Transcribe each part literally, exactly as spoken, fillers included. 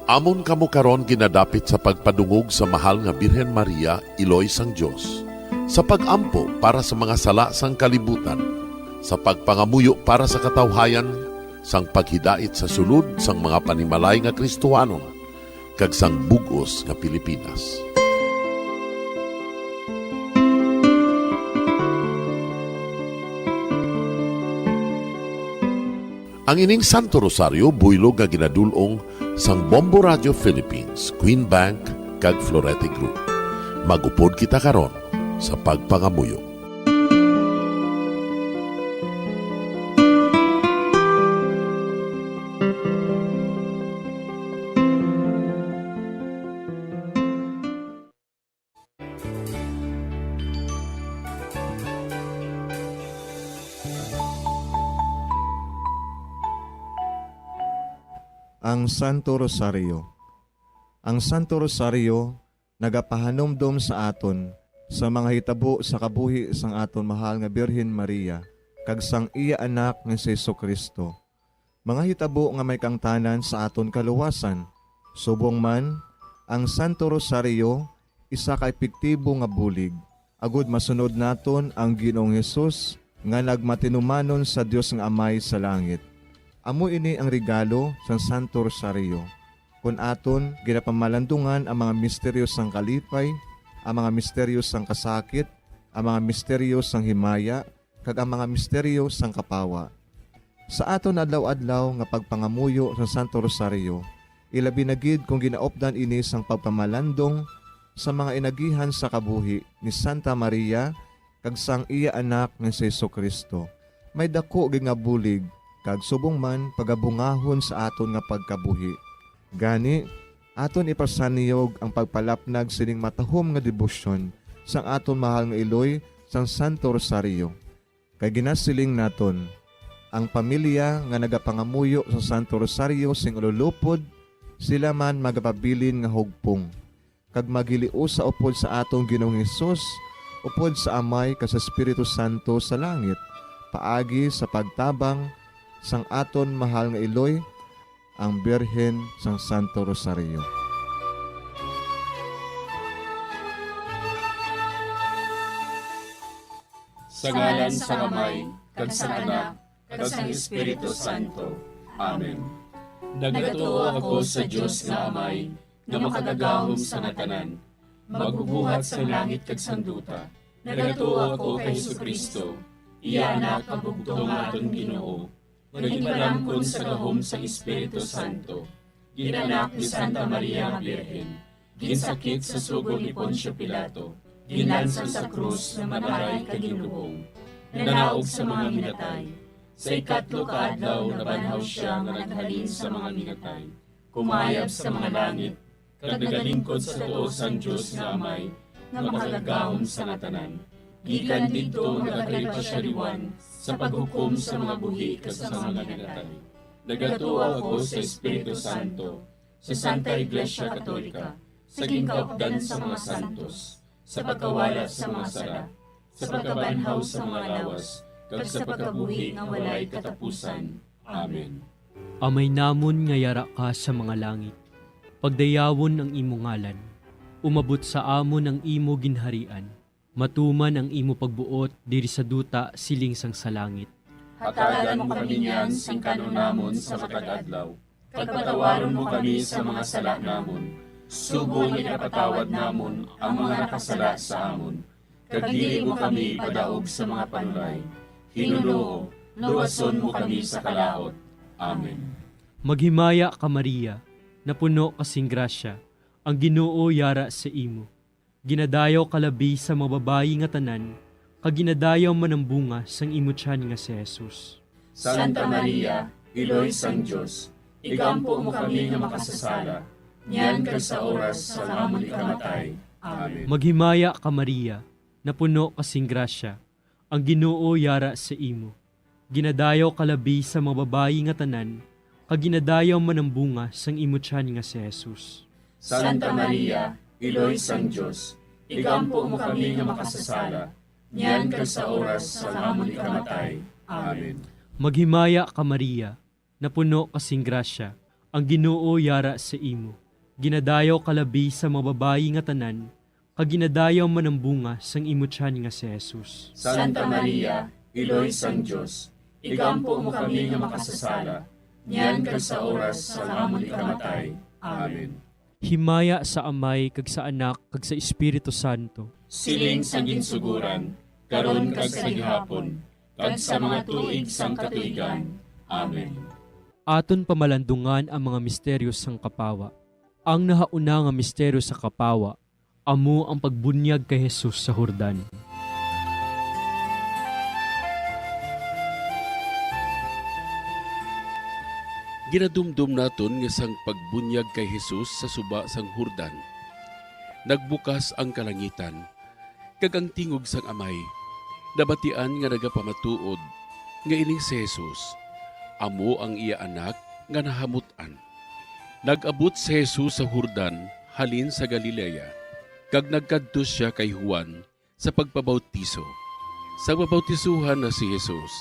Amon kamo karon ginadapit sa pagpadungog sa Mahal nga Birhen Maria, Iloy sang Dios, sa pag-ampo para sa mga sala sang kalibutan, sa pagpangamuyo para sa katawhayan, sang paghidait sa sulod sang mga panimalay nga Kristohanon, kag sang bug-os nga Pilipinas. Ang ining Santo Rosario buylog nga ginadul-ong sang Bombo Radio Philippines, Queen Bank, kag Florete Group. Mag-upod kita karon sa pagpangamuyo. Ang Santo Rosario. Ang Santo Rosario nagapahanumdom sa aton sa mga hitabo sa kabuhi sang aton mahal nga Birhen Maria kag sang iya Anak nga si Jesu-Cristo, mga hitabo nga may kaangtanan sa aton kaluwasan. Subong man, ang Santo Rosario isa ka epektibo nga bulig agod masunod naton ang Ginoong Hesus nga nagmatinumanon sa Dios nga Amay sa langit. Amo ini ang regalo sang Santo Rosario. Kon aton ginapamalandungan ang mga misteryo sang kalipay, ang mga misteryo sang kasakit, ang mga misteryo sang himaya, kag ang mga misteryo sang kapawa. Sa aton adlaw-adlaw nga pagpangamuyo sa Santo Rosario, ilabi na gid kon ginaupdan ini sang pagpamalandong sa mga inagihan sa kabuhi ni Santa Maria kag sang iya Anak nga si Jesu-Cristo, may daku gid nga bulig kag subong man pagabungahon sa aton nga pagkabuhi. Gani, aton ipasaniyog ang pagpalapnag sining matahom nga debosyon sang aton mahal nga iloy sang Santo Rosario. Kay ginasiling naton, ang pamilya nga nagapangamuyo sa Santo Rosario sing ululupod, sila man magapabilin nga hugpong, kag maghiliusa upod sa aton Ginoong Hesus, upod sa Amay kag sa Espiritu Santo sa langit, paagi sa pagtabang sang aton mahal nga iloy, ang Birhen sang Santo Rosario. Sa ngalan sang Amay, kag sang Anak, kag sang Espiritu Santo. Amen. Nagatuo ako sa Dios nga Amay, nga makagagahom sa nga tanan, magbubuhat sang langit kag sang duta. Nagatuo ako kay Jesu-Cristo, iya Anak, ang bugtong nga aton Ginoo, nga ginpalamkon sa gahom sang Espiritu Santo, ginanak ni Santa Maria nga Birhen, ginsakit sa sugo ni Poncio Pilato, ginlansang sa krus nga maray kag ginlubong, nanaog sa mga minatay. Sa ikatlo ka adlaw nabanhaw sia nga naghalin sa mga minatay, kumayab sa mga langit, kag nagalingkod sa tuo sang Dios nga Amay, nga makagagahom sa nga tanan. Gikan didto nagakalipa sia liwan sa paghukom sa mga buhi kag sa mga minatay. Nagatuo ako sa Espiritu Santo, sa Santa Iglesia Katolika, sa ginkaupdan sa mga santos, sa pagkawala sa mga sala, sa pagkabanhaw sa mga lawas, kag sa pagkabuhi nga walay katapusan. Amen. Amay namon nga yara ka sa mga langit, pagdayawon ang imo ngalan. Umabot sa amon ang imo ginharian. Matuman ang imo pagbuot diri sa duta siling sang sa langit. Hatagan mo kami niyan sing kan-on namon sa matag adlaw, kag patawaron mo kami sa mga sala namon, subong nga ginapatawad namon ang mga nakasala sa amon, kag dili mo kami ipadaog sa mga panulay. Ginoo, luwason mo kami sa kalaut. Amen. Maghimaya ka, Maria, napuno ka sing grasya, ang Ginoo yara sa imo. Ginadayaw ka labi sa mga babayi nga tanan, kag ginadayaw man ang bunga sang imo tiyan nga si Jesus. Santa Maria, Iloy sang Dios, igampo mo kami nga makasasala, niyan kag sa oras sang amon ikamatay. Amen. Maghimaya ka, Maria, napuno ka sing grasya, ang Ginoo yara sa imo. Ginadayaw ka labi sa mga babayi nga tanan, kag ginadayaw man ang bunga sang imo tiyan nga si Jesus. Santa Maria, Iloy sang Dios, igampo mo kami nga makasasala, niyan kag sa oras sang amon ikamatay. Amen. Maghimaya ka, Maria, napuno ka sing grasya, Ang Ginoo yara sa imo. Ginadayaw ka labi sa mga babayi nga tanan, kag ginadayaw man ang bunga sang imo tiyan nga si Jesus. Santa Maria, Iloy sang Dios, igampo mo kami nga makasasala, niyan kag sa oras sang amon ikamatay. Amen. Himaya sa Amay, kag sa Anak, kag sa Espiritu Santo. Siling sang ginsuguran, karon kag sa gihapon, kag sa mga tuig sang katuigan. Amen. Aton pamalandungan ang mga misteryo sang kapawa. Ang nahauna nga misteryo sa kapawa amo ang pagbunyag kay Jesus sa Jordan. Ginadumdom naton nga sang pagbunyag kay Jesus sa suba sang Jordan, nagbukas ang kalangitan, kag ang tingog sang Amay nabatian nga nagapamatuod nga ining si Jesus amo ang iya Anak nga nahamut-an. Nag-abot si Jesus sa Jordan halin sa Galilea, kag nagkadto sia kay Juan sa pagpabautiso. Sa pabautisohan na si Jesus,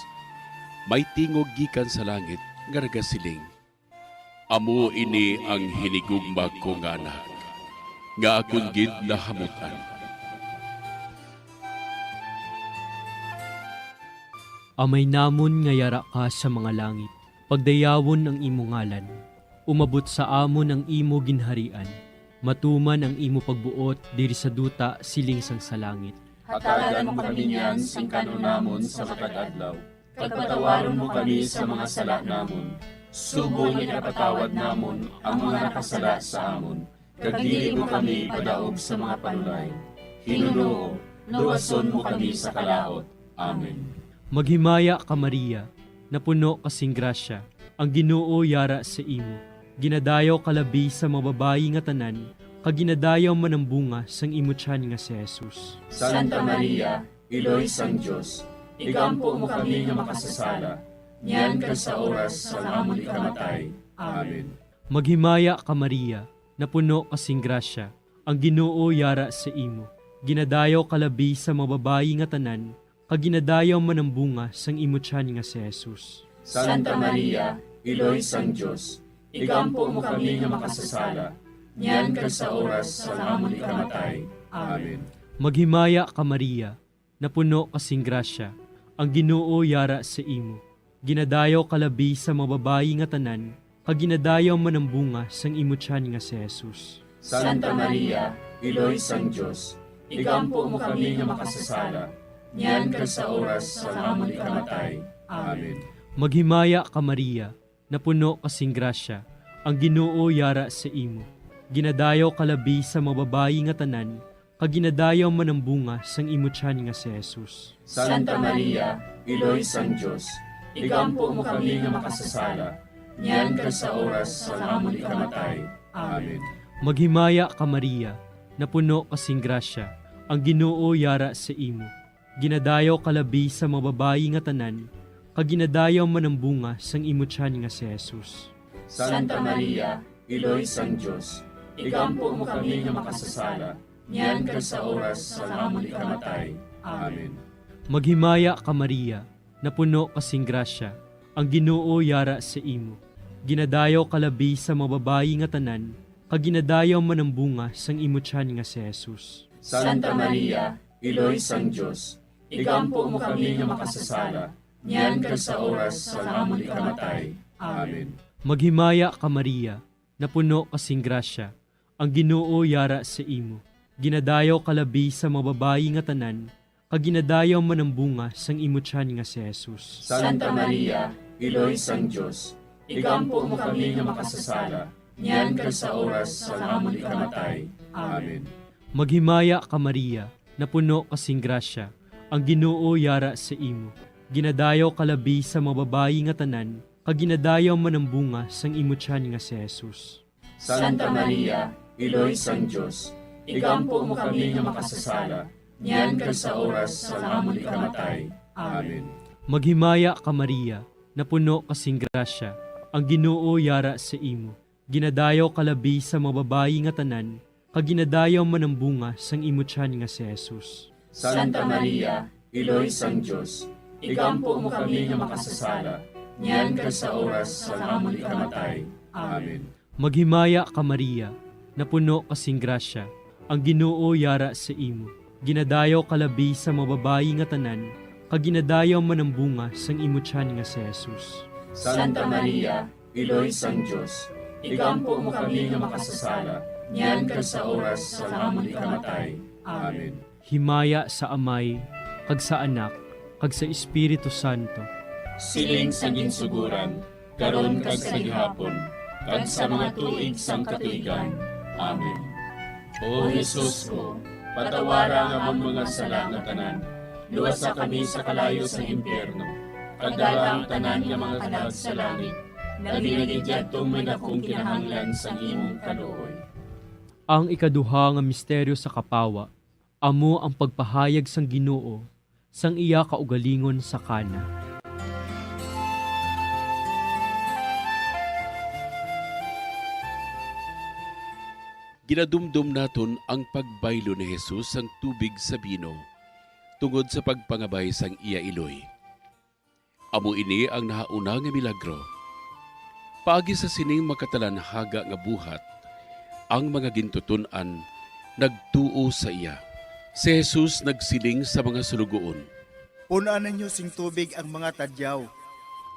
may tingog gikan sa langit nga nagasiling, "Amo ini ang hinigugma ko nga Anak, nga akon gid nahamut-an." Amay namon nga yara ka sa mga langit, pagdayawon ang imo ngalan. Umabot sa amon ang imo ginharian. Matuman ang imo pagbuot diri sa duta siling sang sa langit. Hatagan mo kami niyan sing kan-on namon sa matag adlaw, kag patawaron mo kami sa mga sala namon, subong nga ginapatawad namon ang mga nakasala sa amon, kag dili mo kami ipadaog sa mga panulay. Hinunoo, luwason mo kami sa kalaut. Amen. Maghimaya ka, Maria, napuno ka sing grasya, ang Ginoo yara sa imo. Ginadayaw ka labi sa mga babayi nga tanan, kag ginadayaw man ang bunga sang imo tiyan nga si Jesus. Santa Maria, Iloy sang Dios, igampo mo kami nga makasasala, niyan kag sa oras sang amon ikamatay. Amen. Maghimaya ka, Maria, napuno ka sing grasya, ang Ginoo yara sa imo. Ginadayaw ka labi sa mga babayi nga tanan, kag ginadayaw man ang bunga sang imo tiyan nga si Jesus. Santa Maria, Iloy sang Dios, igampo mo kami nga makasasala, niyan kag sa oras sang amon ikamatay. Amen. Maghimaya ka, Maria, napuno ka sing grasya, ang Ginoo yara sa imo. Ginadayaw ka labi sa mga babayi nga tanan, kag ginadayaw man ang bunga sang imo tiyan nga si Jesus. Santa Maria, Iloy sang Dios, igampo mo kami nga makasasala, niyan kag sa oras sang amon ikamatay. Amen. Maghimaya ka, Maria, napuno ka sing grasya, ang Ginoo yara sa imo. Ginadayaw ka labi sa mga babayi nga tanan, kag ginadayaw man ang bunga sang imo tiyan nga si Jesus. Santa Maria, Iloy sang Dios, igampo mo kami nga makasasala, niyan kag sa oras sang amon ikamatay. Amen. Maghimaya ka, Maria, napuno ka sing grasya, ang Ginoo yara sa imo. Ginadayaw ka labi sa mga babayi nga tanan, kag ginadayaw man ang bunga sang imo tiyan nga si Jesus. Santa Maria, Iloy sang Dios, igampo mo kami nga makasasala, niyan kag sa oras sang amon ikamatay. Amen. Maghimaya ka, Maria, napuno ka sing grasya, ang Ginoo yara sa imo. Ginadayaw ka labi sa mga babayi nga tanan, kag ginadayaw man ang bunga sang imo tiyan nga si Jesus. Santa Maria, Iloy sang Dios, igampo mo kami nga makasasala, niyan kag sa oras sang amon ikamatay. Amen. Maghimaya ka, Maria, napuno ka sing grasya, ang Ginoo yara sa imo. Ginadayaw ka labi sa mga babayi nga tanan, kag ginadayaw man ang bunga sang imo tiyan nga si Jesus. Santa Maria, Iloy sang Dios, igampo mo kami nga makasasala, niyan kag sa oras sang amon ikamatay. Amen. Maghimaya ka, Maria, napuno ka sing grasya, ang Ginoo yara sa imo. Ginadayaw ka labi sa mga babayi nga tanan, kag ginadayaw man ang bunga sang imo tiyan nga si Jesus. Santa Maria, Iloy sang Dios, igampo mo kami nga makasasala, niyan kag sa oras sang amon ikamatay. Amen. Maghimaya ka, Maria, napuno ka sing grasya, ang Ginoo yara sa imo. Ginadayaw ka labi sa mga babayi nga tanan, kag ginadayaw man ang bunga sang imo tiyan nga si Jesus. Santa Maria, Iloy sang Dios, igampo mo kami nga makasasala, niyan kag sa oras sang amon ikamatay. Amen. Maghimaya ka, Maria, napuno ka sing grasya, ang Ginoo yara sa imo. Ginadayaw ka labi sa mga babayi nga tanan, kag ginadayaw man ang bunga sang imo tiyan nga si Jesus. Santa Maria, Iloy sang Dios, igampo mo kami nga makasasala, niyan kag sa oras sang amon ikamatay. Amen. Himaya sa Amay, kag sa Anak, kag sa Espiritu Santo. Siling sa ginsuguran, karon kag sa gihapon, kag sa mga tuig sang katuigan. Amen. O Jesus ko, patawara ang amon mga sala nga tanan, luwasa kami sa kalayo sang impyerno, kag dala ang tanan nga mga kalag sa langit, labi na gid yadtong may dakong kinahanglan sang imong kaluoy. Ang ikaduha nga misteryo sa kapawa amo ang pagpahayag sang Ginoo sang iya kaugalingon sa Cana. Ginadumdom naton ang pagbaylo ni Jesus sang tubig sa bino tungod sa pagpangabay sang iya iloy. Amo ini ang nahauna nga milagro. Paagi sa sining makatalanhaga nga buhat, ang mga gintuton-an nagtuo sa iya. Si Jesus nagsiling sa mga suloguon, "Pun-an ninyo sing tubig ang mga tadyaw."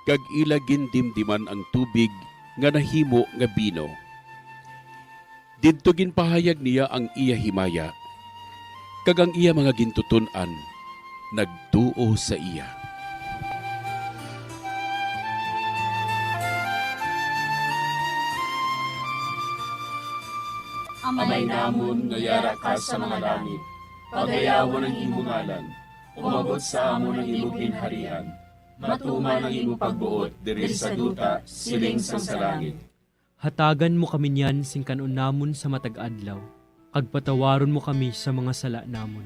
Kag ila gindimdiman ang tubig nga nahimo nga bino. Didto ginpahayag niya ang iya himaya, kag ang iya mga gintuton-an nagtuo sa iya. Amay namon nga yara ka sa mga langit, pagayawon ang imo ngalan, umabot sa amon ang imo ginharian, matuman ang imo pagbuot diri sa duta, siling sang sa langit. Hatagan mo kami niyan sing kan-on namon sa matag adlaw, kag patawaron mo kami sa mga sala namon,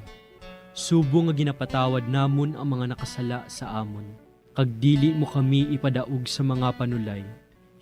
subong nga ginapatawad namon ang mga nakasala sa amon. Kag dili mo kami ipadaog sa mga panulay,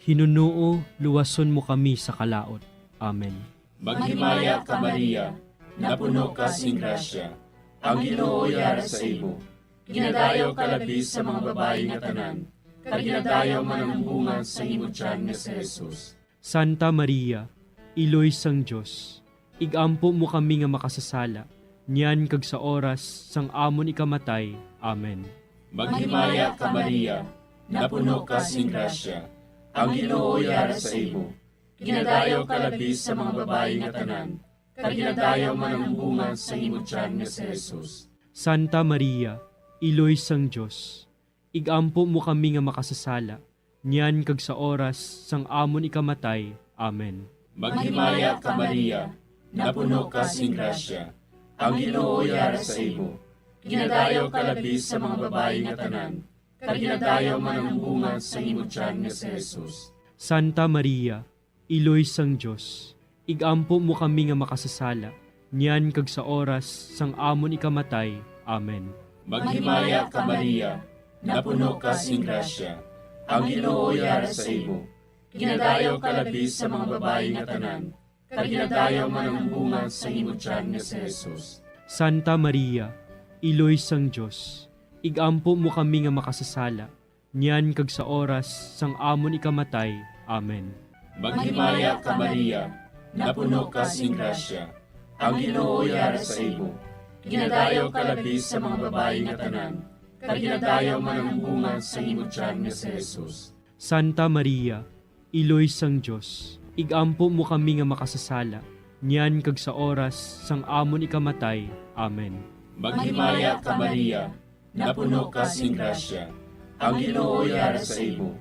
hinunoo luwason mo kami sa kalaut. Amen. Maghimaya ka, Maria, napuno ka sing grasya, ang Ginoo yara sa imo. Ginadayaw ka labi sa mga babayi nga tanan, kag ginadayaw man ang bunga sa imo tiyan nga si Jesus. Santa Maria, Iloy sang Dios, ig-ampo mo kami nga makasasala, niyan kag sa oras sang amon ikamatay. Amen. Maghimaya ka, Maria, napuno ka sing grasya, ang Ginoo yara sa imo. Ginadayaw ka labi sa mga babayi nga tanan, kag ginadayaw man ang bunga sang imo tiyan nga si Jesus. Santa Maria, Iloy sang Dios, ig-ampo mo kami nga makasasala, niyan kag sa oras sang amon ikamatay. Amen. Maghimaya ka, Maria, napuno ka sing grasya, ang Ginoo yara sa imo. Ginadayaw ka labi sa mga babayi nga tanan, kag ginadayaw man ang bunga sang imo tiyan nga si Jesus. Santa Maria, Iloy sang Dios, ig-ampo mo kami nga makasasala, niyan kag sa oras sang amon ikamatay. Amen. Maghimaya ka, Maria, napuno ka sing grasya, ang Ginoo yara sa imo. Ginadayaw ka labi sa mga babayi nga tanan, kag ginadayaw man ang bunga sang imo tiyan nga si Jesus. Santa Maria, Iloy sang Dios, ig-ampo mo kami nga makasasala, niyan kag sa oras sang amon ikamatay. Amen. Maghimaya ka, Maria, napuno ka sing grasya, ang Ginoo yara sa imo. Ginadayaw ka labi sa mga babayi nga tanan, kag ginadayaw man ang bunga sang imo tiyan nga si Jesus. Santa Maria, Iloy sang Dios, ig-ampo mo kami nga makasasala, niyan kag sa oras sang amon ikamatay. Amen. Maghimaya ka, Maria, napuno ka sing grasya, ang Ginoo yara sa imo.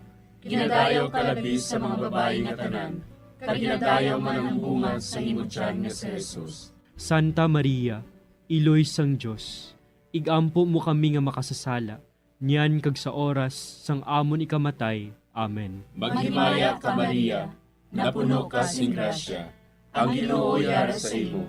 Ginadayaw ka labi sa mga babayi nga tanan, kag ginadayaw man ang bunga sang imo tiyan nga si Jesus. Santa Maria, Iloy sang Dios, ig-ampo mo kami nga makasasala, niyan kag sa oras sang amon ikamatay. Amen. Maghimaya ka, Maria, napuno ka sing grasya, ang Ginoo yara sa imo.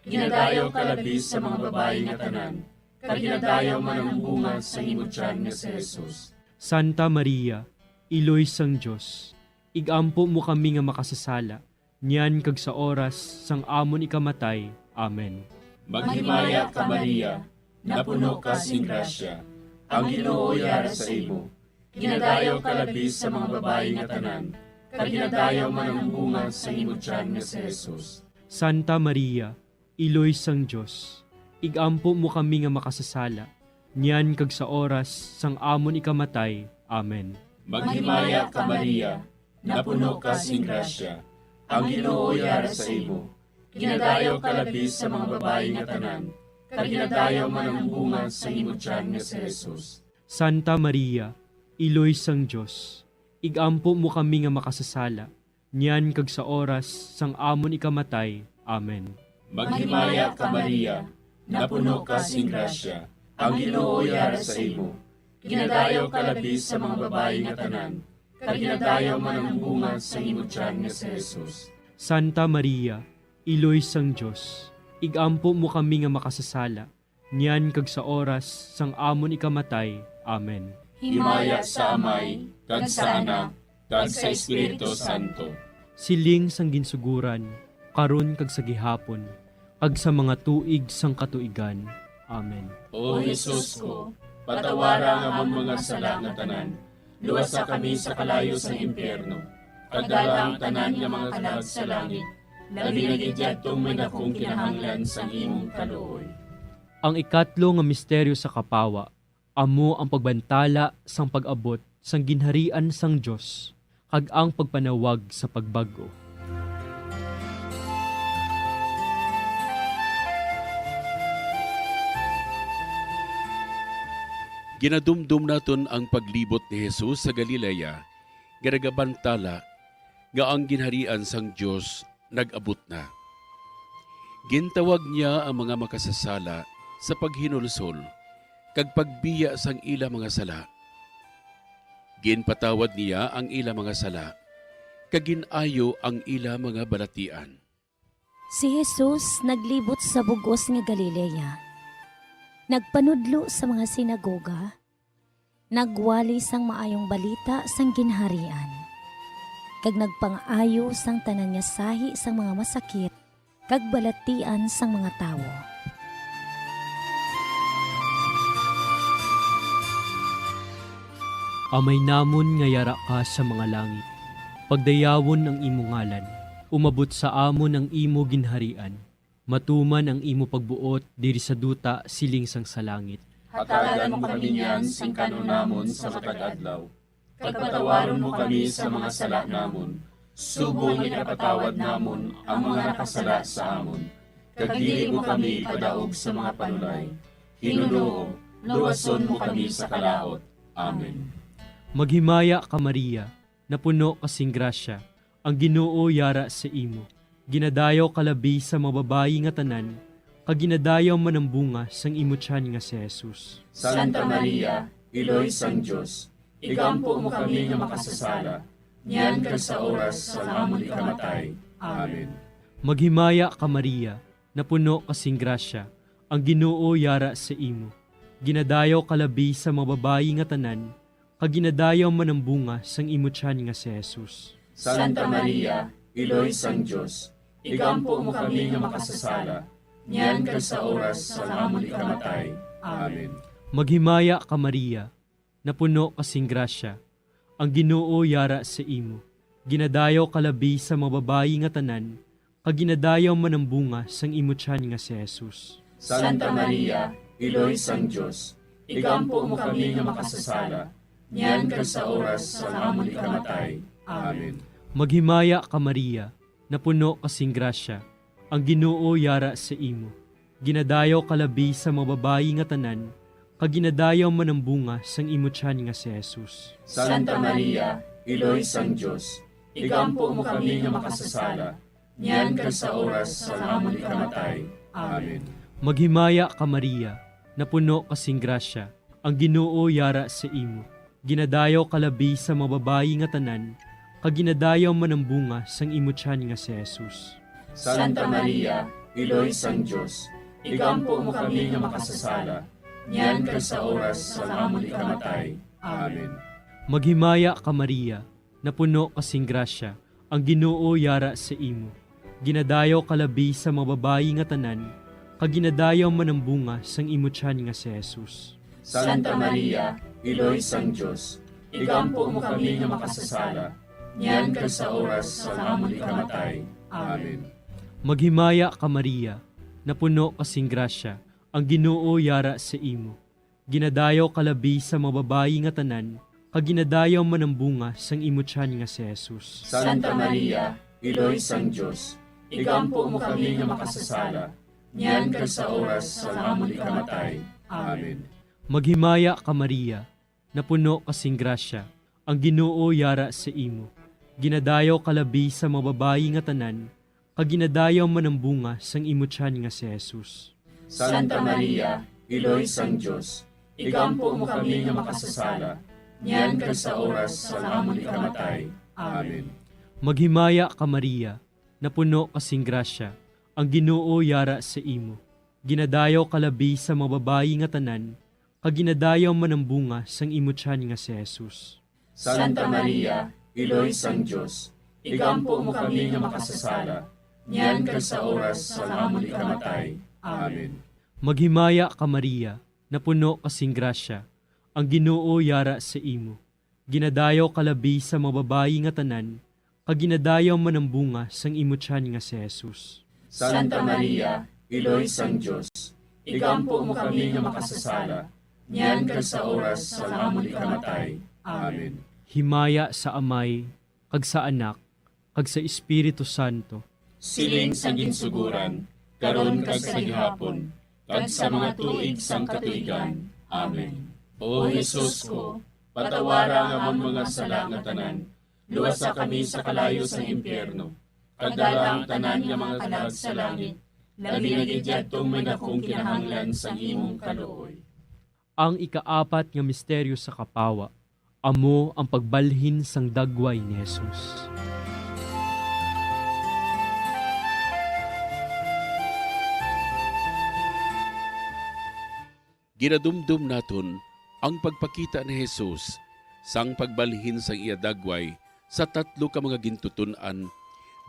Ginadayaw ka labi sa mga babayi nga tanan, kag ginadayaw man ang bunga sang imo tiyan nga si Jesus. Santa Maria, Iloy sang Dios, ig-ampo mo kami nga makasasala, niyan kag sa oras sang amon ikamatay. Amen. Maghimaya ka, Maria, napuno ka sing grasya, ang Ginoo yara sa imo. Ginadayaw ka labi sa mga babayi nga tanan, kag ginadayaw man ang bunga sang imo tiyan nga si Jesus. Santa Maria, Iloy sang Dios, ig-ampo mo kami nga makasasala, niyan kag sa oras sang amon ikamatay. Amen. Maghimaya ka, Maria, napuno ka sing grasya, ang Ginoo yara sa imo. Ginadayaw ka labi sa mga babayi nga tanan, kag ginadayaw man ang bunga sang imo tiyan nga si Jesus. Santa Maria, Iloy sang Dios, ig-ampo mo kami nga makasasala, niyan kag sa oras sang amon ikamatay. Amen. Maghimaya ka, Maria, napuno ka sing grasya, ang Ginoo yara sa imo. Ginadayaw ka labi sa mga babayi nga tanan, kag ginadayaw man ang bunga sang imo tiyan nga si Jesus. Santa Maria, Iloy sang Dios, ig-ampo mo kami nga makasasala, niyan kag sa oras sang amon ikamatay. Amen. Himaya sa Amay, kag sa Anak, kag sa Espiritu Santo. Siling sang ginsuguran, karon kag sa gihapon, kag sa mga tuig sang katuigan. Amen. O Jesus ko, patawara ang amon mga sala nga tanan, luwasa kami sa kalayo sang impyerno, kag dala ang tanan nga mga kalag sa langit, labi na gid yadtong may dakong kinahanglan sang imong kaluoy. Ang ikatlo nga misteryo sa kapawa amo ang pagbantala sang pag-abot sang Ginharian sang Dios kag ang pagpanawag sa pagbag-o. Ginadumdom naton ang paglibot ni Jesus sa Galilea nga nagabantala nga ang Ginharian sang Dios nag-abot na. Gintawag niya ang mga makasasala sa paghinulsol kag pagbiya sang ila mga sala. Ginpatawad niya ang ila mga sala, kag gin-ayo ang ila mga balatian. Si Jesus naglibot sa bug-os nga Galilea, nagpanudlo sa mga sinagoga, nagwali sang maayong balita sang Ginharian, kag nagpangaayo sang tanan nga sahi sang mga masakit kag balatian sang mga tawo. Amay namon nga yara ka sa mga langit, pagdayawon ang imo ngalan, umabot sa amon ang imo ginharian, matuman ang imo pagbuot diri sa duta siling sang sa langit. Hatagan mo kami niyan sing kan-on namon sa matag adlaw, kag patawaron mo kami sa mga sala namon, subong nga ginapatawad namon ang mga nakasala sa amon. Kag dili mo kami ipadaog sa mga panulay. Ginoo, luwason mo kami sa kalaut. Amen. Maghimaya ka, Maria, napuno ka sing grasya, ang Ginoo yara sa imo. Ginadayaw ka labi sa mga babayi nga tanan, kag ginadayaw man ang bunga sang imo tiyan nga si Jesus. Santa Maria, Iloy sang Dios, igampo mo kami nga makasasala, niyan kag sa oras sang amon ikamatay. Amen. Maghimaya ka, Maria, napuno ka sing grasya, ang Ginoo yara sa imo. Ginadayaw ka labi sa mga babayi nga tanan, kag ginadayaw man ang bunga sang imo tiyan nga si Jesus. Santa Maria, Iloy sang Dios, igampo mo kami nga makasasala, niyan kag sa oras sang amon ikamatay. Amen. Maghimaya ka, Maria, napuno ka sing grasya, ang Ginoo yara sa imo. Ginadayaw ka labi sa mga babayi nga tanan, kag ginadayaw man ang bunga sang imo tiyan nga si Jesus. Santa Maria, Iloy sang Dios, igampo mo kami nga makasasala, niyan kag sa oras sang amon ikamatay. Amen. Maghimaya ka, Maria, napuno ka sing grasya, ang Ginoo yara sa imo. Ginadayaw ka labi sa mga babayi nga tanan, kag ginadayaw man ang bunga sang imo tiyan nga si Jesus. Santa Maria, Iloy sang Dios, igampo mo kami nga makasasala, niyan kag sa oras sang amon ikamatay. Amen. Maghimaya ka, Maria, napuno ka sing grasya, ang Ginoo yara sa imo. Ginadayaw ka labi sa mga babayi nga tanan, kag ginadayaw man ang bunga sang imo tiyan nga si Jesus. Santa Maria, Iloy sang Dios, igampo mo kami nga makasasala, niyan kag sa oras sang amon ikamatay. Amen. Maghimaya ka, Maria, napuno ka sing grasya, ang Ginoo yara sa imo. Ginadayaw ka labi sa mga babayi nga tanan, kag ginadayaw man ang bunga sang imo tiyan nga si Jesus. Santa Maria, Iloy sang Dios, igampo mo kami nga makasasala, niyan kag sa oras sang amon ikamatay. Amen. Maghimaya ka, Maria, napuno ka sing grasya, ang Ginoo yara sa imo. Ginadayaw ka labi sa mga babayi nga tanan, kag ginadayaw man ang bunga sang imo tiyan nga si Jesus. Santa Maria, Iloy sang Dios, igampo mo kami nga makasasala, niyan kag sa oras sang amon ikamatay. Amen. Maghimaya ka, Maria, napuno ka sing grasya, ang Ginoo yara sa imo. Ginadayaw ka labi sa mga babayi nga tanan, kag ginadayaw man ang bunga sang imo tiyan nga si Jesus. Santa Maria, Iloy sang Dios, igampo mo kami nga makasasala, niyan kag sa oras sang amon ikamatay. Amen. Maghimaya ka, Maria, napuno ka sing grasya, ang Ginoo yara sa imo. Ginadayaw ka labi sa mga babayi nga tanan, kag ginadayaw man ang bunga sang imo tiyan nga si Jesus. Santa Maria, Iloy sang Dios, igampo mo kami nga makasasala, niyan kag sa oras sang amon ikamatay. Amen. Maghimaya ka, Maria, napuno ka sing grasya, ang Ginoo yara sa imo. Ginadayaw ka labi sa mga babayi nga tanan, kag ginadayaw man ang bunga sang imo tiyan nga si Jesus. Santa Maria, Iloy sang Dios, igampo mo kami nga makasasala, niyan kag sa oras sang amon ikamatay. Amen. Himaya sa Amay, kag sa Anak, kag sa Espiritu Santo. Siling sa ginsuguran, karon kag sa gihapon, kag sa mga tuig sang katuigan. Amen. O Jesus ko, patawara ang amon mga sala nga tanan, luwasa kami sa kalayo sang impyerno, kag dala ang tanan nga mga kalag sa langit, labi na gid yadtong may dakong kinahanglan sang imong kaluoy. Ang ikaapat nga misteryo sa kapawa, amo ang pagbalhin sang dagway ni Jesus. Ginadumdom naton ang pagpakita ni Jesus sang pagbalhin sang iya dagway sa tatlo ka mga gintuton-an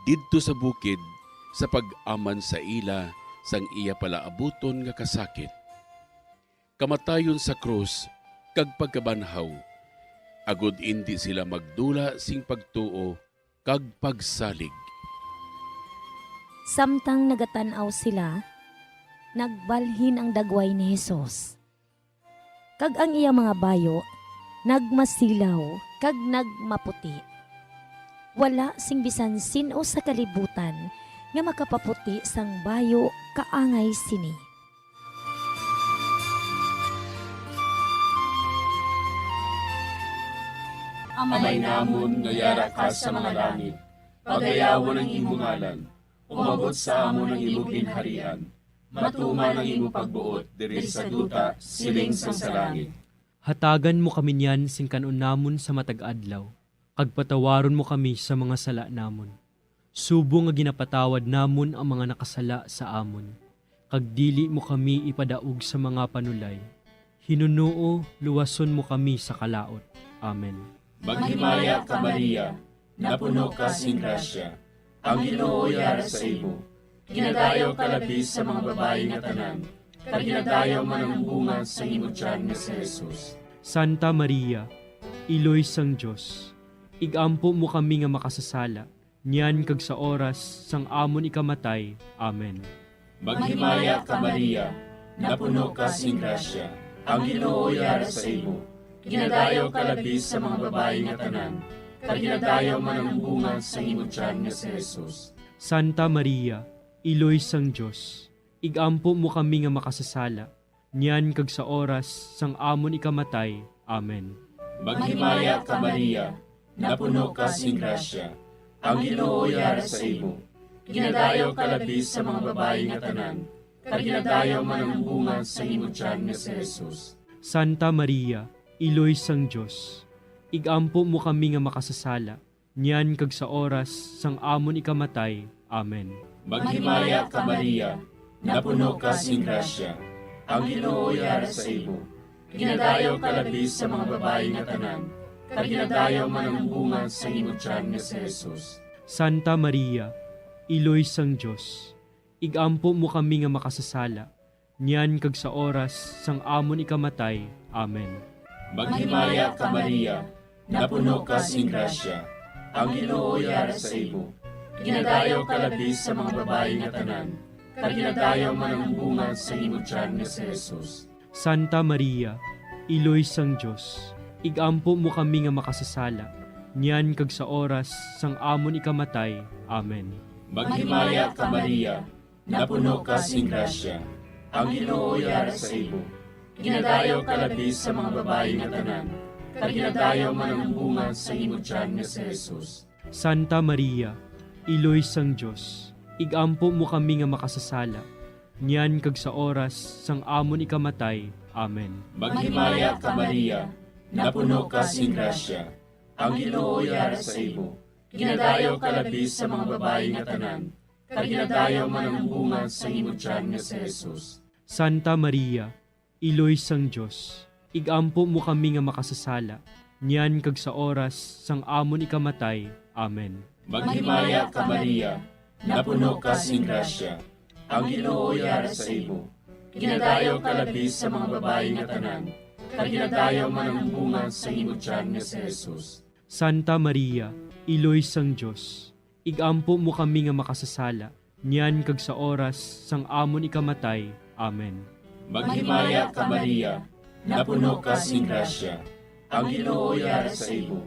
didto sa bukid sa pag-aman sa ila sang iya palaabuton nga kasakit, kamatayon sa krus, kag pagkabanhaw, agod indi sila magdula sing pagtuo kag pagsalig. Samtang nagatan-aw sila, nagbalhin ang dagway ni Jesus, kag ang iya mga bayo nagmasilaw kag nagmaputi. Wala sing bisan sin-o sa kalibutan nga makapaputi sang bayo kaangay sini. Amay namon nga yara ka sa mga langit, pagayawon ang imo ngalan, umabot sa amon ang imo ginharian, matuman ang imo pagbuot diri sa duta siling sang sa langit. Hatagan mo kami niyan sing kan-on namon sa matag adlaw, kag patawaron mo kami sa mga sala namon, subong nga ginapatawad namon ang mga nakasala sa amon, kag dili mo kami ipadaog sa mga panulay. Hinunoo, luwason mo kami sa kalaut. Amen. Maghimaya ka, Maria, napuno ka sing grasya, ang Ginoo yara sa imo. Ginadayaw ka labi sa mga babayi nga tanan, kag ginadayaw man ang bunga sang imo tiyan nga si Jesus. Santa Maria, Iloy sang Dios, igampo mo kami nga makasasala, niyan kag sa oras sang amon ikamatay. Amen. Maghimaya ka, Maria, napuno ka sing grasya, ang Ginoo yara sa imo. Ginadayaw ka labi sa mga babayi nga tanan, kag ginadayaw man ang bunga sang imo tiyan nga si Jesus. Santa Maria, Iloy sang Dios, igampo mo kami nga makasasala, niyan kag sa oras sang amon ikamatay. Amen. Maghimaya ka, Maria, napuno ka sing grasya, ang Ginoo yara sa imo. Ginadayaw ka labi sa mga babayi nga tanan, kag ginadayaw man ang bunga sang imo tiyan nga si Jesus. Santa Maria, Iloy sang Dios, igampo mo kami nga makasasala, niyan kag sa oras sang amon ikamatay. Amen. Maghimaya ka, Maria, napuno ka sing grasya, ang Ginoo yara sa imo. Ginadayaw ka labi sa mga babayi nga tanan, kag ginadayaw man ang bunga sang imo tiyan nga si Jesus. Santa Maria, Iloy sang Dios, igampo mo kami nga makasasala, niyan kag sa oras sang amon ikamatay. Amen. Maghimaya ka, Maria, napuno ka sing grasya, Ang Ginoo yara sa imo. Ginadayaw ka labi sa mga babayi nga tanan, kag ginadayaw man ang bunga sa imo tiyan nga si Jesus. Santa Maria, Iloy sang Dios, ig-ampo mo kami nga makasasala, niyan kag sa oras sang amon ikamatay. Amen. Maghimaya ka, Maria, napuno ka sing grasya, ang Ginoo yara sa imo. Ginadayaw ka labi sa mga babayi nga tanan, kag ginadayaw man ang bunga sa imo tiyan nga si Jesus. Santa Maria, Iloy sang Dios, ig-ampo mo kami nga makasasala, niyan kag sa oras sang amon ikamatay. Amen. Maghimaya ka, Maria, napuno ka sing grasya, ang Ginoo yara sa imo. Ginadayaw ka labi sa mga babayi nga tanan, kag ginadayaw man ang bunga sa imo tiyan nga si Jesus. Santa Maria, Iloy sang Dios, ig-ampo mo kami nga makasasala, niyan kag sa oras sang amon ikamatay. Amen. Maghimaya ka, Maria, napuno ka sing grasya, ang Ginoo yara sa imo. Ginadayaw ka labi sa mga babayi nga tanan, kag ginadayaw man ang bunga sa imo tiyan nga si Jesus. Santa Maria, Iloy sang Dios, ig-ampo mo kami nga makasasala, niyan kag sa oras sang amon ikamatay. Amen. Maghimaya ka, Maria, napuno ka sing grasya, ang Ginoo yara sa imo.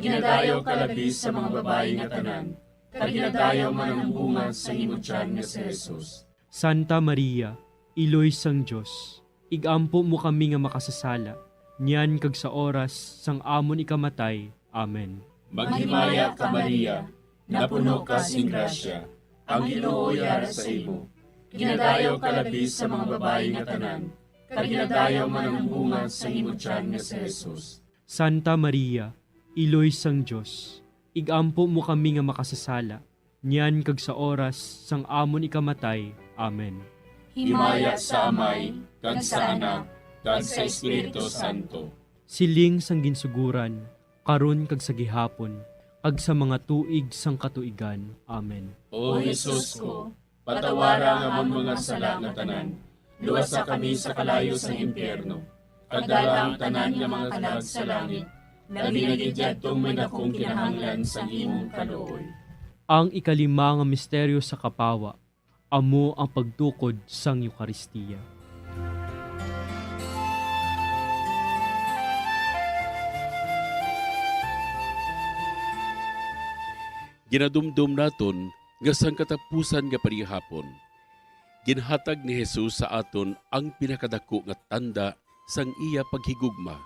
Ginadayaw ka labi sa mga babayi nga tanan, kag ginadayaw man ang bunga sa imo tiyan nga si Jesus. Santa Maria, Iloy sang Dios, ig-ampo mo kami nga makasasala, niyan kag sa oras sang amon ikamatay. Amen. Maghimaya ka, Maria, napuno ka sing grasya, ang Ginoo yara sa imo. Ginadayaw ka labi sa mga babayi nga tanan, kag ginadayaw man ang bunga sa imo tiyan nga si Jesus. Santa Maria, Iloy sang Dios, ig-ampo mo kami nga makasasala, niyan kag sa oras sang amon ikamatay. Amen. Himaya sa Amay, kag sa Anak, kag sa Espiritu Santo. Siling sang ginsuguran, karon kag sa gihapon, kag sa mga tuig sang katuigan. Amen. O Jesus ko, patawara ang amon mga sala nga tanan, luwasa kami sa kalayo sang impyerno, kag dala ang tanan nga mga kalag sa langit, labi na gid yadtong may dakong kinahanglan sang imong kaluoy. Ang ikalima nga misteryo sa kapawa, amo ang pagtukod sang Eukaristia. Ginadumdom naton nga sang katapusan nga panihapon, ginhatag ni Jesus sa aton ang pinakadako nga tanda sang iya paghigugma,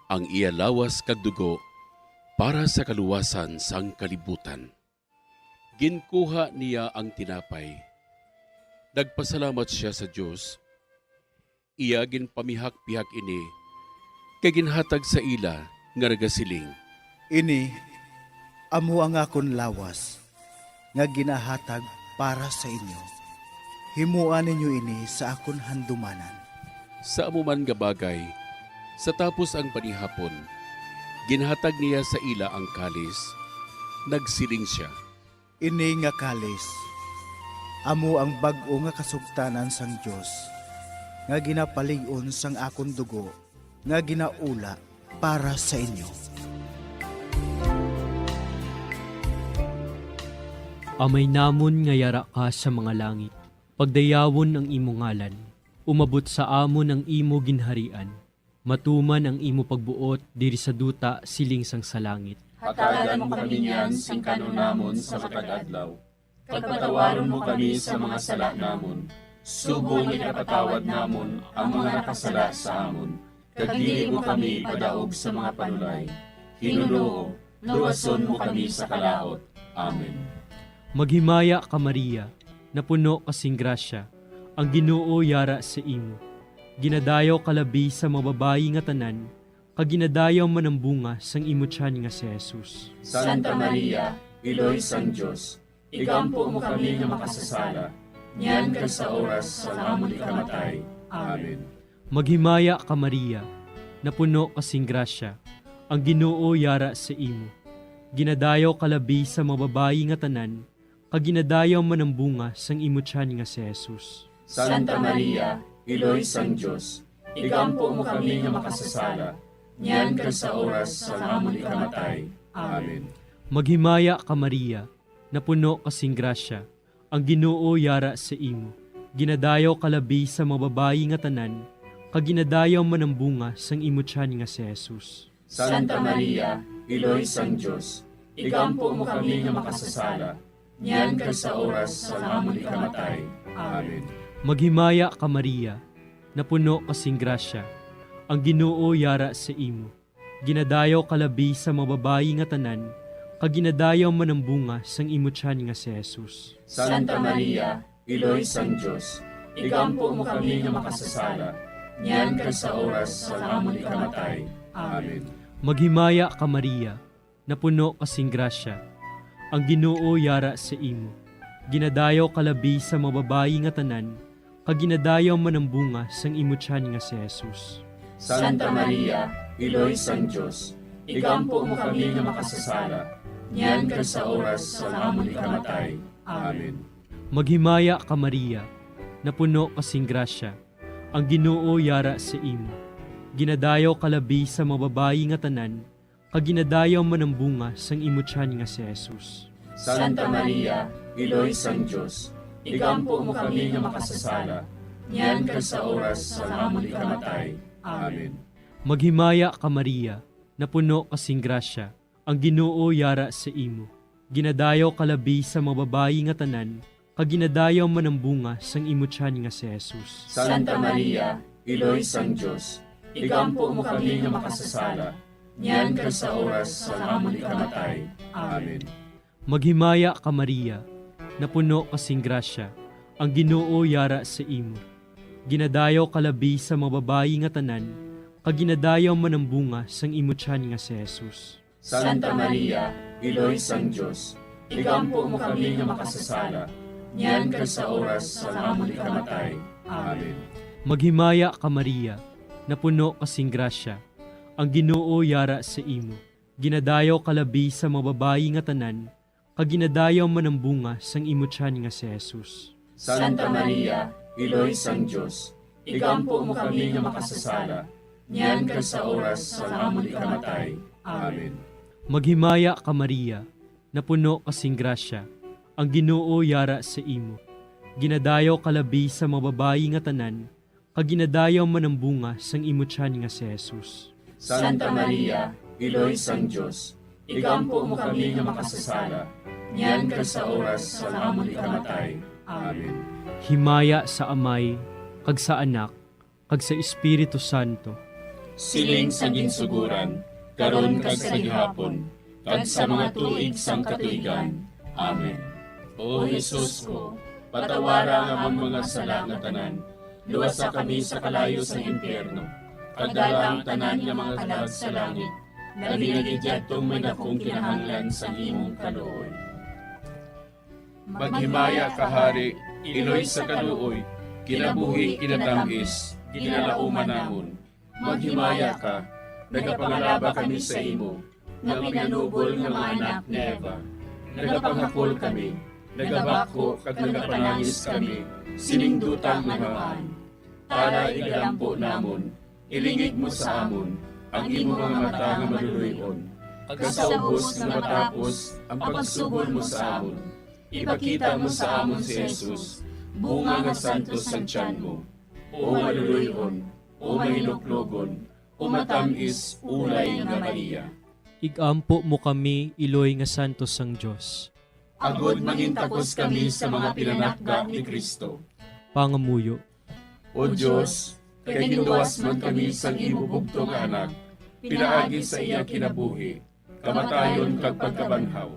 ang iya lawas kag dugo para sa kaluwasan sang kalibutan. Ginkuha niya ang tinapay. Nagpasalamat sia sa Dios. Iya ginpamihak-pihak ini, kag ginhatag sa ila, nga nagasiling, "Ini amo ang akon lawas, nga ginahatag para sa inyo. Himoa ninyo ini sa akon handumanan." Sa amo man nga bagay, sa tapos ang panihapon, ginhatag niya sa ila ang kalis. Nagsiling sia, "Ini nga kalis amo ang bag-o nga kasugtanan sang Dios, nga ginapalig-on sang akon dugo, nga ginaula para sa inyo." Amay namon nga yara ka sa mga langit, pagdayawon ang imo ngalan. Umabot sa amon ang imo ginharian. Matuman ang imo pagbuot diri sa duta siling sang sa langit. Hatagan mo kami niyan sing kan-on namon sa matag adlaw, kag patawaron mo kami sa mga sala namon, subong nga ginapatawad namon ang mga nakasala sa amon, kag dili mo kami ipadaog sa mga panulay. Ginoo, luwason mo kami sa kalaut. Amen. Maghimaya ka, Maria, napuno ka sing grasya, ang Ginoo yara sa imo. Ginadayaw ka labi sa mga babayi nga tanan, kag ginadayaw man ang bunga sang imo tiyan nga si Jesus. Santa Maria, Iloy sang Dios, igampo mo kami nga makasasala, niyan kag sa oras sang amon ikamatay. Amen. Maghimaya ka, Maria, napuno ka sing grasya, ang Ginoo yara sa imo. Ginadayaw ka labi sa mga babayi nga tanan, kag ginadayaw man ang bunga sang imo tiyan nga si Jesus. Santa Maria, Iloy sang Dios, igampo mo kami nga makasasala, niyan kag sa oras sang amon ikamatay. Amen. Maghimaya ka, Maria, napuno ka sing grasya, ang Ginoo yara sa imo. Ginadayaw ka labi sa mga babayi nga tanan, kag ginadayaw man ang bunga sang imo tiyan nga si Jesus. Santa Maria, Iloy sang Dios, igampo mo kami nga makasasala, niyan kag sa oras sang amon ikamatay. Amen. Maghimaya ka, Maria, napuno ka sing grasya, ang Ginoo yara sa imo. Ginadayaw ka labi sa mga babayi nga tanan, kag ginadayaw man ang bunga sang imo tiyan nga si Jesus. Santa Maria, Iloy sang Dios, igampo mo kami nga makasasala, niyan kag sa oras sang amon ikamatay. Amen. Maghimaya ka, Maria, napuno ka sing grasya, ang Ginoo yara sa imo. Ginadayaw ka labi sa mga babayi nga tanan, kag ginadayaw man ang bunga sang imo tiyan nga si Jesus. Santa Maria, Iloy sang Dios, igampo mo kami nga makasasala, niyan kag sa oras sang amon ikamatay. Amen. Maghimaya ka, Maria, napuno ka sing grasya, ang Ginoo yara sa imo. Ginadayaw ka labi sa mga babayi nga tanan, kag ginadayaw man ang bunga sang imo tiyan nga si Jesus. Santa Maria, Iloy sang Dios, igampo mo kami nga makasasala, niyan kag sa oras sang amon ikamatay. Amen. Maghimaya ka, Maria, napuno ka sing grasya, ang Ginoo yara sa imo. Ginadayaw ka labi sa mga babayi nga tanan, kag ginadayaw man ang bunga sang imo tiyan nga si Jesus. Santa Maria, Iloy sang Dios, igampo mo kami nga makasasala, niyan kag sa oras sang amon ikamatay. Amen. Maghimaya ka, Maria, napuno ka sing grasya, ang Ginoo yara sa imo. Ginadayaw ka labi sa mga babayi nga tanan, kag ginadayaw man ang bunga sang imo tiyan nga si Jesus. Santa Maria, Iloy sang Dios, igampo mo kami nga makasasala, niyan kag sa oras sang amon ikamatay. Amen. Maghimaya ka, Maria, napuno ka sing grasya, ang Ginoo yara sa imo. Ginadayaw ka labi sa mga babayi nga tanan, kag ginadayaw man ang bunga sang imo tiyan nga si Jesus. Santa Maria, Iloy sang Dios, igampo mo kami nga makasasala, niyan kag sa oras sang amon ikamatay. Amen. Maghimaya ka, Maria, napuno ka sing grasya, ang Ginoo yara sa imo. Ginadayaw ka labi sa mga babayi nga tanan, kag ginadayaw man ang bunga sang imo tiyan nga si Jesus. Santa Maria, Iloy sang Dios, igampo mo kami nga makasasala, niyan kag sa oras sang amon ikamatay. Amen. Himaya sa Amay, kag sa Anak, kag sa Espiritu Santo. Siling sa ginsugoran, karon kag sa gihapon, kag sa mga tuig sang katuigan. Amen. O Jesus ko, patawara ang amon mga sala nga tanan, luwasa kami sa kalayo sang impyerno, kag dala ang tanan nga mga kalag sa langit, labi na gid yadtong may dakong kinahanglan sang imong kaluoy. Maghimaya ka, Hari, Iloy sa kaluoy, kinabuhi, kinatamis, ginalauman namon. Maghimaya ka, nagapangalaba kami sa imo, nga pinanubol nga mga anak ni Eva. Nagapanghakol kami, nagabako kag nagapanangis kami sining duta nga nahan. Tara, igalampo namon, ilingig mo sa amon ang imo mga mata nga maluloy-on, kag sa ubos nga matapos ang pagsugol mo sa amon, ipakita mo sa amon si Jesus, bunga nga santos sang tiyan mo. O maluloy-on, o mahinuklogon, o matamis, ulay nga Maria. Igampo mo kami, Iloy nga santos sang Dios. Agod mangintakos kami sa mga pinanakda ni Cristo. Pangamuyo. O Dios, kay ginluwas man kami sang imo bugtong nga Anak, pinaagi sa iya kinabuhi, kamatayon, kag pagkabanhaw,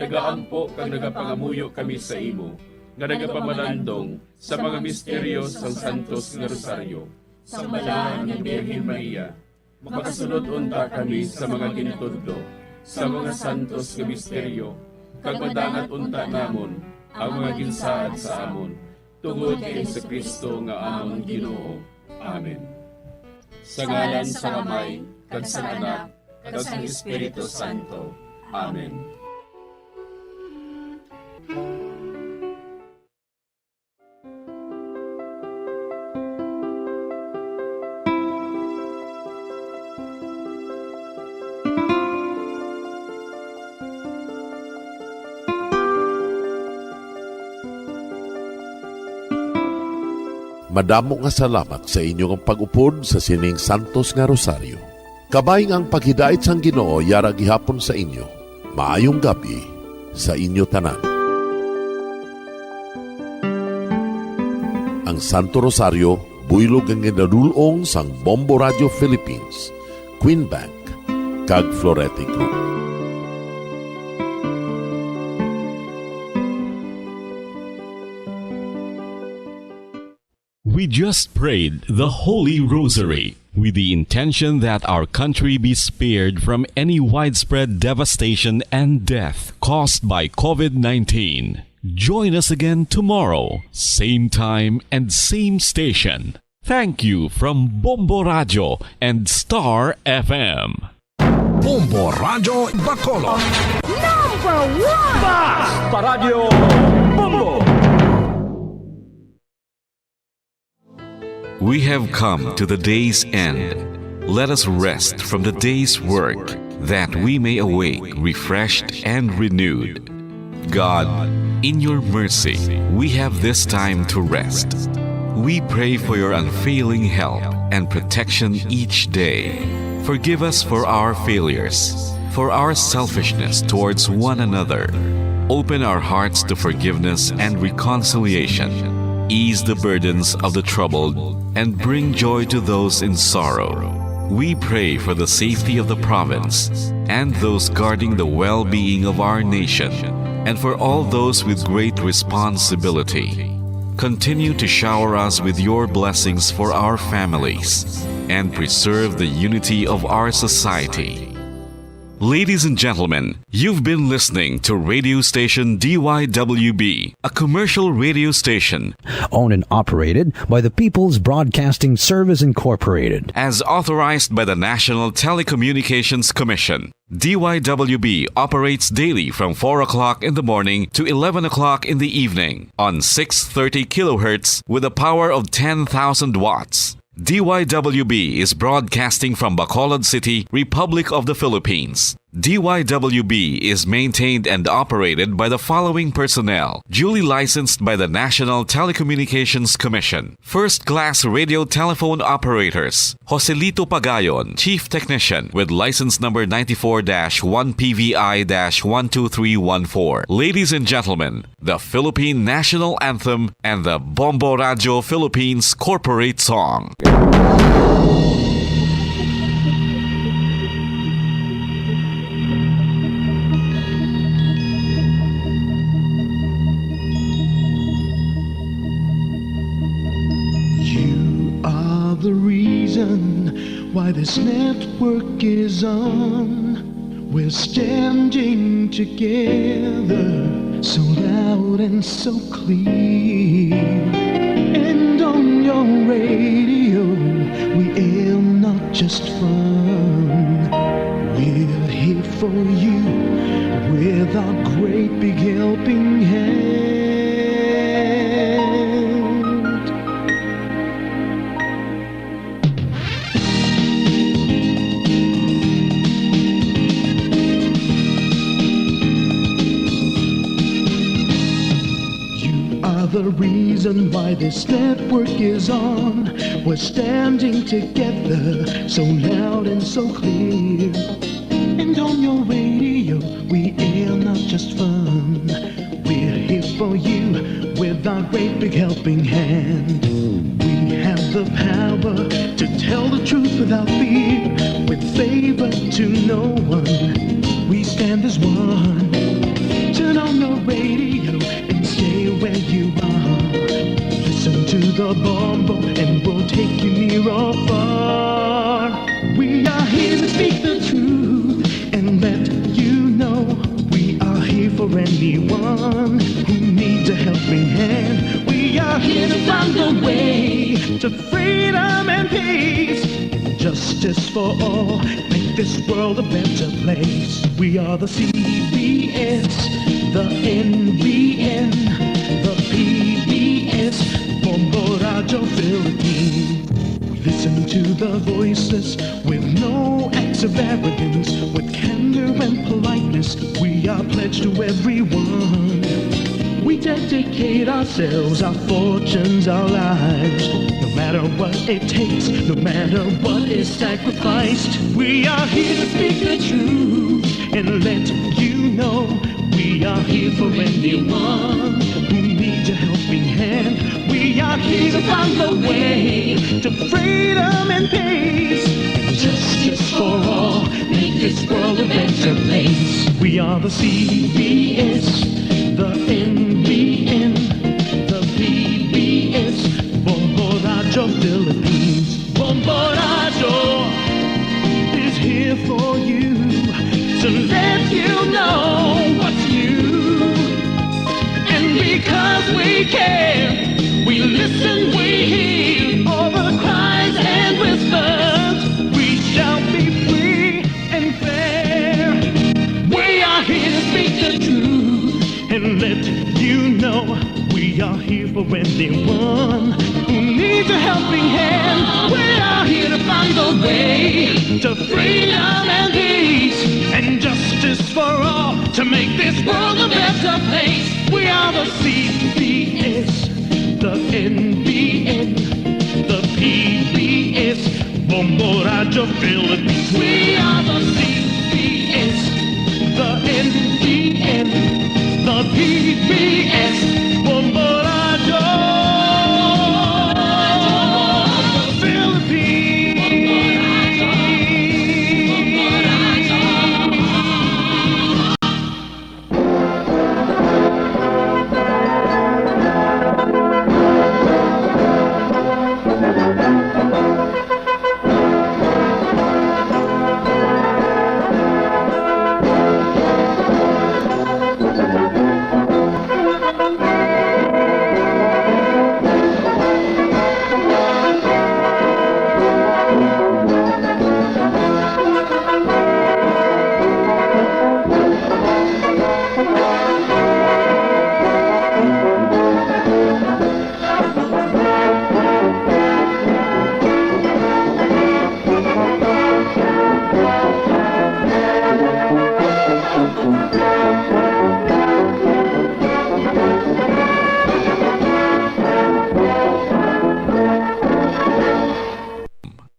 nagaampo kag nagapangamuyo kami sa imo, nga nagapamalandong sa mga misteryo sang Santos nga Rosaryo, sang Balaan nga Birhen Maria. Makasulod unta kami sa mga ginatudlo sa mga santos nga misteryo, kag madangat unta namon ang mga ginsaad sa amon, tungod kay Jesu-Cristo nga amon Ginoo. Amen. Sa ngalan sang Amay, kag sang Anak, kag sang Espiritu Santo. Amen. Madamo nga salamat sa inyo nga pag-upod sa sining santos nga rosaryo. Kabay nga ang paghidait sang Ginoo yara gihapon sa inyo. Maayong gab-i sa inyo tanan. Ang Santo Rosario buylog nga ginadul-ong sang Bombo Radio Philippines, Queen Bank, kag Florete Group. We just prayed the Holy Rosary with the intention that our country be spared from any widespread devastation and death caused by COVID nineteen. Join us again tomorrow, same time and same station. Thank you from Bombo Radio and Star F M. Bombo Radio Bacolod. Number one! Bas! Paradyo Bombo! We have come to the day's end. Let us rest from the day's work, that we may awake refreshed and renewed. God, in your mercy, we have this time to rest. We pray for your unfailing help and protection each day. Forgive us for our failures, for our selfishness towards one another. Open our hearts to forgiveness and reconciliation. Ease the burdens of the troubled and bring joy to those in sorrow. We pray for the safety of the province and those guarding the well-being of our nation, and for all those with great responsibility. Continue to shower us with your blessings for our families and preserve the unity of our society. Ladies and gentlemen, you've been listening to radio station D Y W B, a commercial radio station owned and operated by the People's Broadcasting Service Incorporated. As authorized by the National Telecommunications Commission. D Y W B operates daily from four o'clock in the morning to eleven o'clock in the evening on six thirty kilohertz with a power of ten thousand watts. D Y W B is broadcasting from Bacolod City, Republic of the Philippines. D Y W B is maintained and operated by the following personnel, duly licensed by the National Telecommunications Commission. First class radio telephone operators, Joselito Pagayon, Chief Technician, with license number ninety-four dash one P V I dash one two three one four. Ladies and gentlemen, the Philippine National Anthem and the Bombo Radio Philippines Corporate Song. You are the reason why this network is on. We're standing together, so loud and so clear. And on your radio, we aim not just fun. We're here for you with our great big helping hand. You are the reason why this network is on. We're standing together, so loud and so clear. And on your radio, we air not just fun. We're here for you with our great big helping hand. We have the power to tell the truth without fear, with favor to no one. We stand as one. Turn on your radio and stay where you are. Listen to the Bombo and we'll take you near or far. We are here to speak the truth and let you know we are here for anyone who needs a helping hand. We are here to find a way to freedom and peace, justice for all, make this world a better place. We are the C B S, the N B N, the P B S, Bombo Radio Philippines. Listen to the voices with no acts of arrogance, with candor and politeness. We are pledged to everyone. We Dedicate ourselves, our fortunes, our lives. No matter what it takes, no matter what is sacrificed, we are here to speak the truth and let you know we are here for anyone who needs a helping hand. We are here to find the way to freedom and peace and justice for all. Make this world a better place. We are the C B S, the N B N, the P B S, Bombo Radyo Philippines. Bombo Radyo is here for you to let you know what's new. And because we care, we listen, we hear all the cries and whispers. We shall be free and fair. We are here to speak the truth and let you know we are here for anyone who needs a helping hand. We are here to find the way to freedom and peace and justice for all to make this world a better place. We are the C B S, the N B N, the P B S, Bombo Radyo Philippines. We are the C B S, the N B N, the P B S,